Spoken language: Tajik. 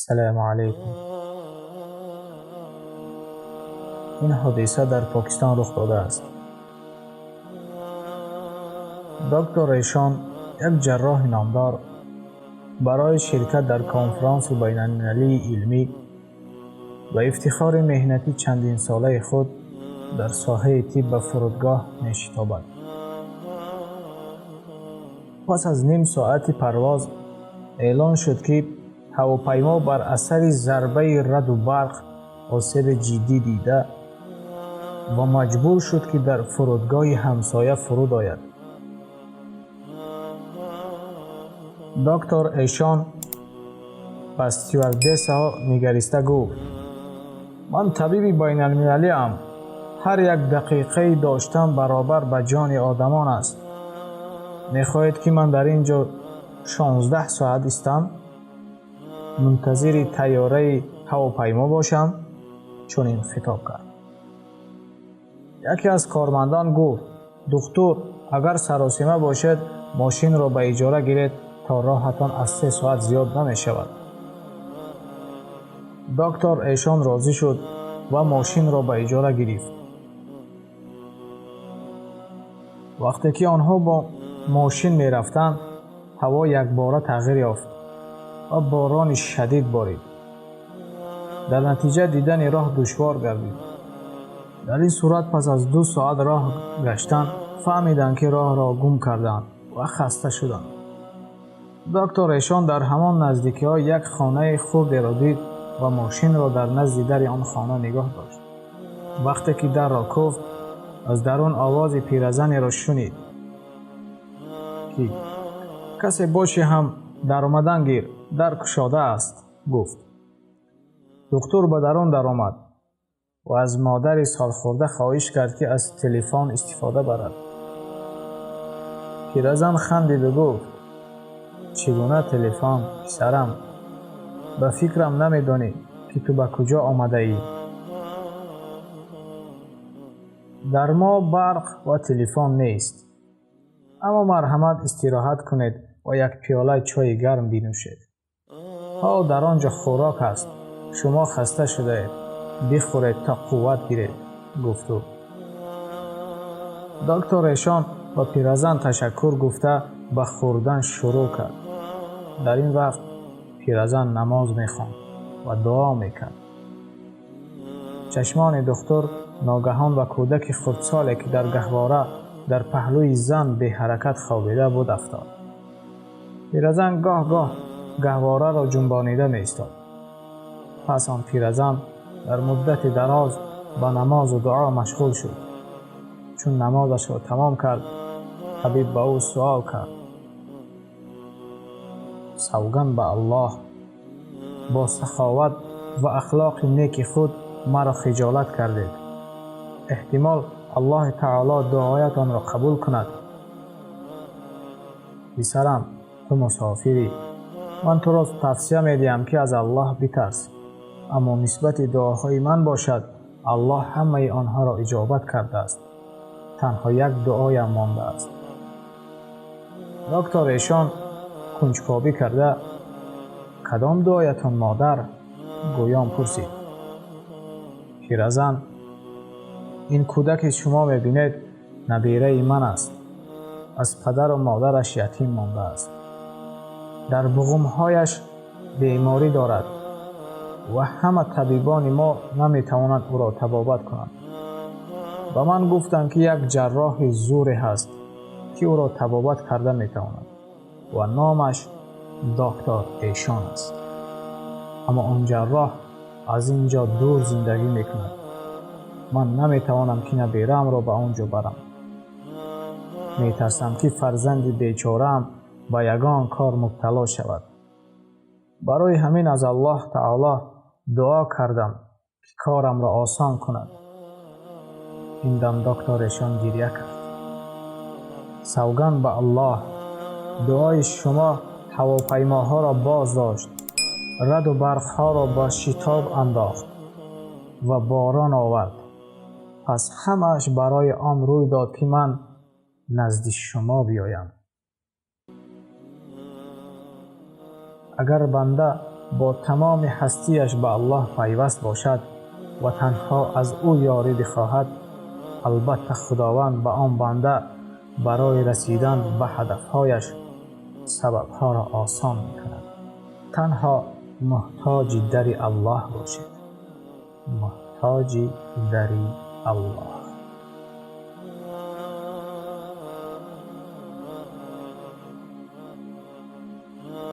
Салому алайкум. Ин ҳодиса дар Покистон рух додааст. Доктор Эшон, як ҷарроҳи номдор, барои ширкат дар конфронси байналмилалии илмӣ ва ифтихори меҳнати чандинсолаи худ дар соҳаи тиб ба фурудгоҳ мешитобад. Пас аз ним соати парвоз эълон шуд, ки ҳавопаймо бар асари зарбаи раъду барқ осеби ҷиддӣ дида ва маҷбур шуд, ки дар фурудгоҳи ҳамсоя фуруд ояд. Доктор Эшон ба стюардессаҳо нигариста гуфт: «Ман табиби байналмилалиам. Ҳар як дақиқаи доштан баробар ба ҷони одамон аст. Мехоҳед, ки ман дар ин ҷо 16 соат истам, мунтазири тайёраи ҳавопаймо бошам?» Чунин хитоб кард. Яке аз кормандон гуфт: «Духтур, агар саросима бошед, мошинро ба иҷора гиред, то роҳатон аз 3 соат зиёд намешавад». Доктор Эшон розӣ шуд ва мошинро ба иҷора гирифт. Вақте ки онҳо бо мошин мерафтанд, ҳаво якбора тағйир ёфт ва борони шадид борид. Дар натиҷа дидани роҳ душвор гардид. Дар ин сурат пас аз 2 соат роҳ гаштан фаҳмиданд, ки роҳро гум карданд ва хаста шуданд. Доктор Эшон дар ҳамон наздикиҳо як хонаи хурдеро дид ва мошинро дар назди дари он хона нигоҳ дошт. Вақте ки дарро куфт, аз дарун овози пиразанеро шунид, ки «Касе бошӣ ҳам даромадан гир, дар кушода аст», гуфт. Духтур ба дарун даромад ва аз модари солхӯрда хоҳиш кард, ки аз телефон истифода барад. Пиразан хандиду гуфт: «Чӣ гуна телефон, писарам? Ба фикрам намедонӣ, ки ту ба куҷо омадаӣ. Дар мо барқ ва телефон нест, аммо марҳамат истироҳат кунед ва як пиёла чойи гарм бинӯшед. Ҳол дар он ҷо хӯрок аст, шумо хаста шудаед, бихӯред то қувват гиред», гуфт ӯ. Доктор Эшон ба пиразан ташаккур гуфта ба хӯрдан шурӯъ кард. Дар ин вақт пиразан намоз мехонд ва дуо мекард. Чашмони духтур ногаҳон ба кӯдаки хурдсоле, ки дар гаҳвора дар паҳлӯи зан беҳаракат хобида буд, афтод. Пиразан гоҳ-гоҳ гаҳвораро ҷунбонида меистод. Пас он пиразан дар муддати дароз ба намозу дуо машғул шуд. Чун намозашро тамом кард, табиб ба ӯ суол кард: «Савганд ба Аллоҳ, бо саховат ва ахлоқи неки худ маро хиҷолат кардед. Эҳтимол Аллоҳи таоло дуоятонро қабул кунад. Писарам, ту мусофирӣ. Ман туро тавсия медиҳам, ки аз Аллоҳ битарс, аммо нисбати дуоҳои ман бошад, Аллоҳ ҳамаи онҳоро иҷобат кардааст. Танҳо як дуоям мондааст». Доктор Эшон кунҷкобӣ карда: «Кадом дуоятон, модар?» гӯён пурсид. Пиразан: «Ин кӯдаке шумо мебинед, набираи ман аст. Аз падару модараш ятим мондааст. Дар буғумҳояш беморӣ дорад ва ҳама табибони мо наметавонанд ӯро табобат кунанд. Ба ман гуфтанд, ки як ҷарроҳи зуре ҳаст, ки ӯро табобат карда метавонад ва номаш доктор Эшон аст. Аммо он ҷарроҳ аз ин ҷо дур зиндагӣ мекунад. Ман наметавонам, ки набираамро ба он ҷо барам. Метарсам, ки фарзанди бечораам ба ягон кор мубтало шавад. Барои ҳамин аз Аллоҳ таоло дуо кардам, ки корамро осон кунад». Ин дам доктор Эшон гирья кард. «Савганд ба Аллоҳ, дуои шумо ҳавопаймоҳоро боз дошт, раъду барқҳоро ба шитоб андохт ва борон овард. Пас ҳамааш барои он рӯй дод, ки ман назди шумо биёям». Агар банда бо тамоми ҳастияш ба Аллоҳ пайваст бошад ва танҳо аз ӯ ёрӣ бихоҳад, албатта Худованд ба он банда барои расидан ба ҳадафҳояш сабабҳоро осон мекунад. Танҳо муҳтоҷи дари Аллоҳ бошед, муҳтоҷи дари Аллоҳ.